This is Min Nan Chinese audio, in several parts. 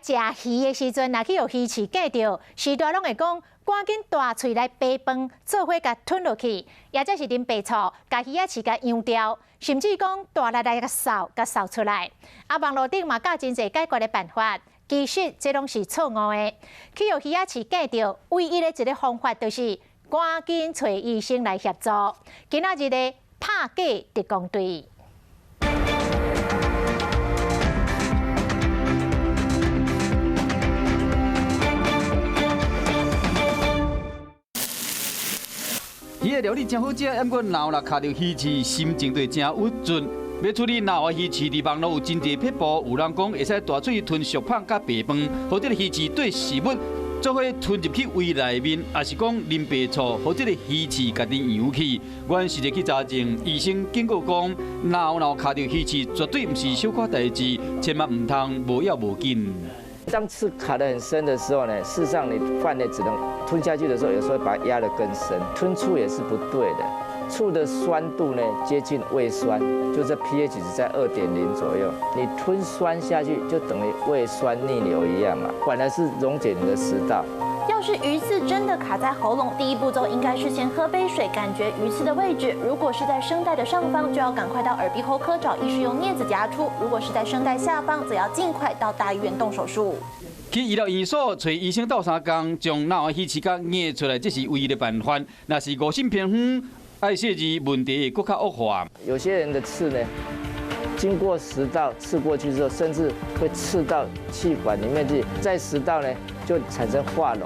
食魚的時陣，若去予魚刺螫著，序大攏會講趕緊大喙來白飯做伙共吞落去，抑者是啉白醋，共魚仔刺共揚掉，甚至講大力來共掃，共掃出來。啊，網路頂嘛教真濟解決的辦法，其實這攏是錯誤的。去予魚仔刺螫著，唯一的一个方法就是趕緊揣醫生來協助。今仔日的拍假特工隊。魚仔料理誠好食，毋過嚨若卡著魚刺，心情就會誠鬱卒。欲處理嚨喉魚刺，佇網路有真濟撇步，有人講會使大喙吞俗麭佮白飯，予這个魚刺綴食物做伙吞入去胃內面，抑是講啉白醋，予這个魚刺家己揚去。阮實際去查證，醫生警告講，嚨喉卡著魚刺絕對毋是小可代誌，千萬毋通無要無緊。當刺卡得很深的時候呢，事實上你飯呢只能吞下去的時候，有時候把它壓得更深，吞醋也是不對的。醋的酸度呢接近胃酸，就是 pH 值在2.0左右。你吞酸下去就等於胃酸逆流一樣嘛，反而是溶解你的食道。要是魚刺真的卡在喉嚨，第一步驟應該是先喝杯水，感覺魚刺的位置。如果是在聲帶的上方，就要趕快到耳鼻喉科找醫師用鑷子夾出；如果是在聲帶下方，則要盡快到大醫院動手術。去醫療院所揣醫生鬥相共，將嚨喉魚刺共捏出來，這是唯一的辦法。若是誤信偏方，愛設置問題會閣較惡化。有些人的刺呢，經過食道刺過去之後，甚至會刺到氣管裡面去，在食道呢就產生化膿，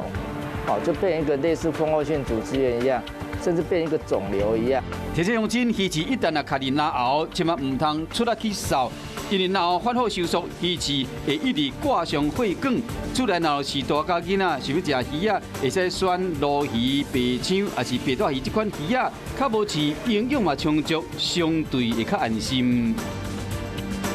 好，就變成一個類似蜂窩性組織炎一樣，甚至變一個腫瘤一樣。提醒鄉親，魚刺一旦若卡佇嚨喉，千萬毋通出力去掃，因為嚨喉反覆收縮，魚刺會一直割傷血管。厝內若是大家囡仔想欲食魚仔，會使選鱸魚、白鯧，抑是白帶魚這款魚仔，較無刺，營養嘛充足，相對會較安心。